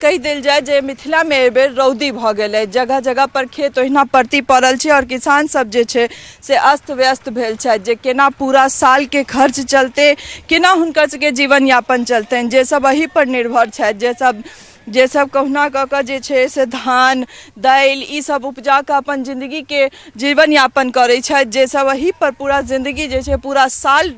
कहि देल जाय जे मिथिलामे एहिबेर रौदी भऽ गेल अछि। जगह जगह पर खेत ओहिना परती पड़ल छै आओर किसान सब जे छै से अस्त व्यस्त भेल छथि जे केना पूरा सालके खर्च चलतै, केना हुनकर सबके जीवन यापन चलतनि। जे सब एहि पर निर्भर छथि, जे सब कहुना कऽ कऽ जे छै से धान दालि ई सब उपजा कऽ अपन जिन्दगीके जीवन यापन करै छथि, जे सब एहि पर पूरा जिन्दगी जे छै पूरा साल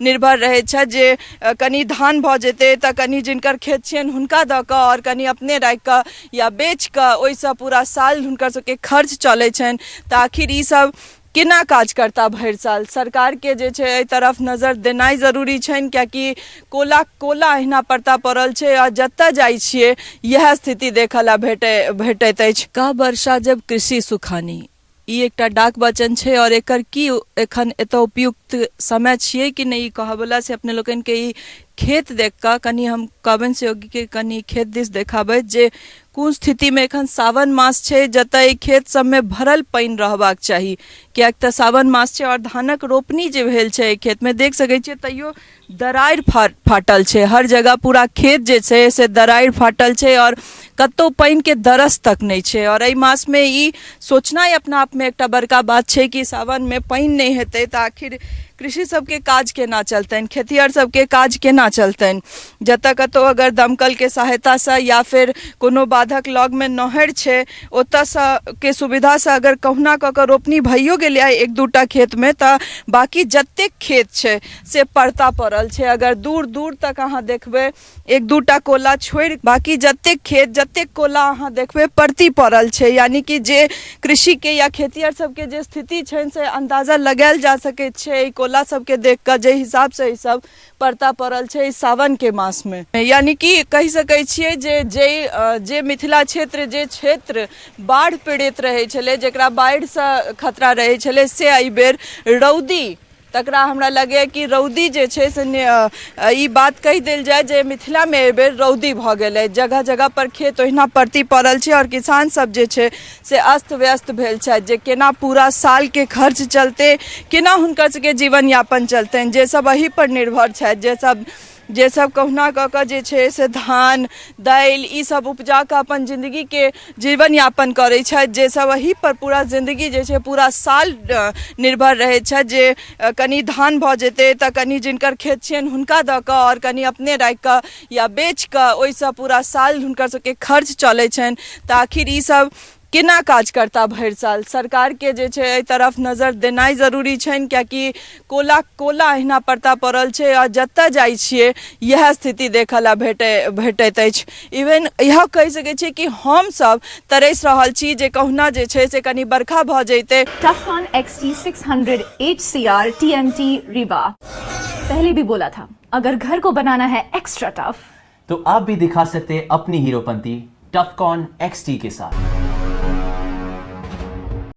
निर्भर रहै छथि जे कनि धान भऽ जेतै तऽ कनि जिनकर खेत छियनि हुनका दऽ कऽ आओर कनि अपने राखि कऽ या बेच कऽ ओहिसँ पूरा साल हुनकर सबके खर्च चलै छनि। तऽ आखिर ई सब केना काज करता भरि साल? सरकारके जे छै एहि तरफ नजर देनाइ जरूरी छनि, किएकि कोला कोला अहिना परता पड़ल छै आ जतऽ जाइ छियै इएह स्थिति देखऽ लए भेटैत अछि। का वर्षा जब कृषि सुखानी, ई एकटा डाक वचन छै आओर एकर की एखन एतऽ उपयुक्त समय छियै कि नहि ई कहऽवला से अपने लोकनिके ई खेत देख कऽ कनि हम कहबनि सहयोगीके कनि खेत दिस देखाबथि जे कोन स्थितिमे एखन सावन मास छै, जतऽ एहि खेत सबमे भरल पानि रहबाक चाही, किएक तऽ सावन मास छै आओर धानक रोपनी जे भेल छै एहि खेतमे देख सकै छियै, तैयो दरारि फाटल छै। हर जगह पूरा खेत जे छै से दरारि फाटल छै आओर कतहु पानिके दरस तक नहि छै। आओर एहि मासमे ई सोचनाइ अपना आपमे एकटा बड़का बात छै कि सावनमे पानि नहि हेतै तऽ आखिर कृषि सबके काज केना चलतनि, खेतिहर सबके काज केना चलतनि? जतऽ कतहु अगर दमकलके सहायतासँ या फेर कोनो बाधक लगमे नहरि छै, ओतऽसँ के सुविधासँ अगर कहुना कऽ कऽ रोपनी भइयो गेलै एक दूटा खेतमे, तऽ बाँकी जतेक खेत छै से परता पड़ल छै। अगर दूर दूर तक अहाँ देखबै, एक दूटा कोला छोड़ि बाँकी जतेक खेत, जतेक कोला अहाँ देखबै, परती पड़ल छै। यानि कि जे कृषिके या खेतिहर सबके जे स्थिति छनि से अन्दाजा लगायल जा सकैत छै एहि कोला सबके देख कऽ, जाहि हिसाबसँ ई सब परता पड़ल छै ई सावनके मासमे। यानि कि कहि सकै छियै जे जे मिथिला क्षेत्र, जे क्षेत्र बाढ़ि पीड़ित रहै छलै, जकरा बाढ़िसँ खतरा रहै छलै, से एहिबेर रौदी तकरा हमरा लगैए कि रौदी जे छै से ई बात कहि देल जाय जे मिथिलामे एहिबेर रौदी भऽ गेल अछि। जगह जगह पर खेत ओहिना परती पड़ल छै आओर किसान सब जे छै से अस्त व्यस्त भेल छथि जे केना पूरा सालके खर्च चलतै, केना हुनकर सबके जीवन यापन चलतनि। जे सब एहि पर निर्भर छथि, जे सब कहुना कऽ कऽ जे छै से धान दालि ई सब उपजा कऽ अपन जिन्दगीके जीवन यापन करै छथि, जे सब एहि पर पूरा जिन्दगी जे छै पूरा साल निर्भर रहै छथि जे कनि धान भऽ जेतै तऽ कनि जिनकर खेत छियनि हुनका दऽ कऽ आओर कनि अपने राखि कऽ या बेच कऽ ओहिसँ पूरा साल हुनकर सबके खर्च चलै छनि। तऽ आखिर ई सब केना काज करता भरि साल? सरकारके जे छै एहि तरफ नजर देनाइ जरूरी छनि, किएकि कोला कोला अहिना परता पड़ल छै आ जतऽ जाइ छियै इएह स्थिति देखऽ लए भेटैत अछि। इवन इएह कहि सकै छियै कि हमसभ तरसि रहल छी जे कहुना जे छै से कनि बरखा भऽ जैतै। Tufcon XT600 HCR TMT Rebar। पहले भी बोला था, अगर घर को बनाना है एक्स्ट्रा टफ तो आप भी दिखा सकते हैं अपनी हीरोपंती टफकॉन XT के साथ।